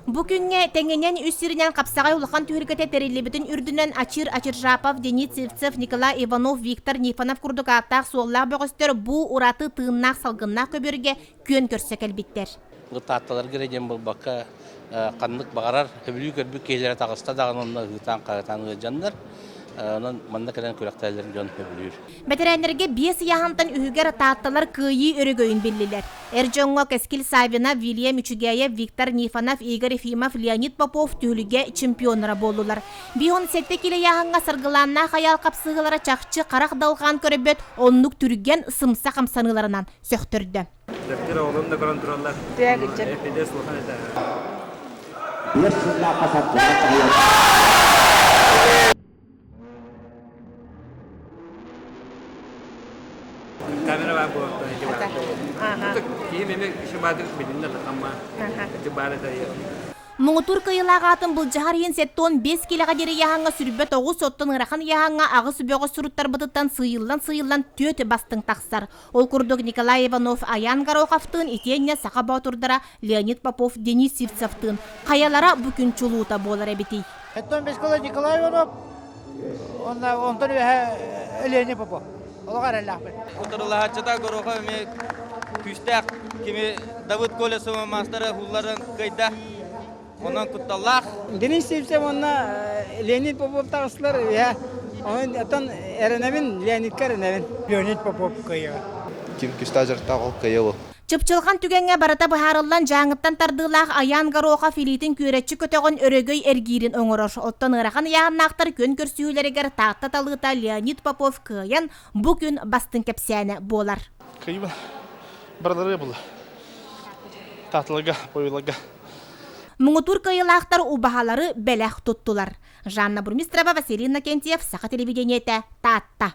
Бу күҥҥэ тэҥинэн үс сиринэн хапсаҕай улахан түһүлгэтэ тэриллибитин үрдүнэн Ачир Ачиржапов, Денис Сивцев, Николай Иванов, Виктор Нифонов курдук ааттаах-суоллаах бөҕөстөр бу ураты тыыннаах-салгыннаах көбүөргэ күөн көрсө кэлбиттэр. Таатталарга эрэ диэн буолбакка, ханнык баҕарар сөбүлүү көрбүт киһилэрэ таҕыста даҕаны онно ыһыытаан-хаһыытаан ыалдьаннар, онон манна кэлэн күрэхтэһэллэрин дьон сөбүлүүр. Бэтэрээннэргэ биэс ыйааһынтан үһүгэр таатталар кыайыы өрөгөйүн биллилэр. Эр дьоҥҥо Кэскил Саввина, Вильям Үчүгэйэ, Виктор Нифонов, Игорь Ефимов, Леонид Попов түһүлгэ чемпионнара буоллулар. 57 килэ ыйааһыҥҥа саргылааннаах айаал хапсыһыылара чахчы харах далҕаан көрбөт оннук түргэн, сымса хамсаныыларынан сөхтөрдө. Дьахтар оҕолорун да көрөн тураллар. Эпидес улахан этэ. Биэс сыллаахха саргылаах таһыйар. Камера баар буолуохтан ити баар. Киһи меме киши баадык билиннэ такамма. Ити баар это Муҥутуур кыайыылаах аатын былдьаһар иһин 75 киилэҕэ диэри ыйааһыҥҥа 29, оттон ыарахан ыйааһыҥҥа аҕыс бөҕө суруттарбытыттан сыыйыллан-сыыйыллан түөрт бастыҥ тахсар. Ол курдук Николай Иванов Аян Гороховтыын итиэннэ саха боотурдара Леонид Попов Денис Сивцевтыын хайалара бу күн чулуута буолар эбитий? Оттон Бескола Николай Иванов, онтон үөһэ Леонид Попов. Олох эрэллээхпин. Утарылаһааччыта Горохов эмиэ күүстээх кими Давыд Колесова маастара уһулларын кыайда. Онон кутталлаах. Денис Сивцев уонна Леонид Попов таҕыстылар. Онон оттон эрэнэбин, Леонидка эрэнэбин. Леонид Попов кыайыаҕа. Ким күстээх дьарыктаах ол кыайыа ол. Чыпчылҕан түгэҥҥэ барыта быһаарыллан Дьааҥыттан тардыылаах Айаан Горохов илиитин күөрэччи көтөҕөн өрөгөй эргиирин оҥорор. Оттон ыарахан ыйааһыннаахтар күөн көрсүһүүлэригэр Таатта талыыта Леонид Попов кыайан, бу күн бастыҥ кэпсээнэ буолар. Кыйба барыларыга буолла. Таатыларга, бойуларга. Муҥутуур кыайыылаахтар убаһалары бэлэх туттулар. Жанна Бурмистрова, Василий Иннокентьев, Саха телевидениетэ, Таатта.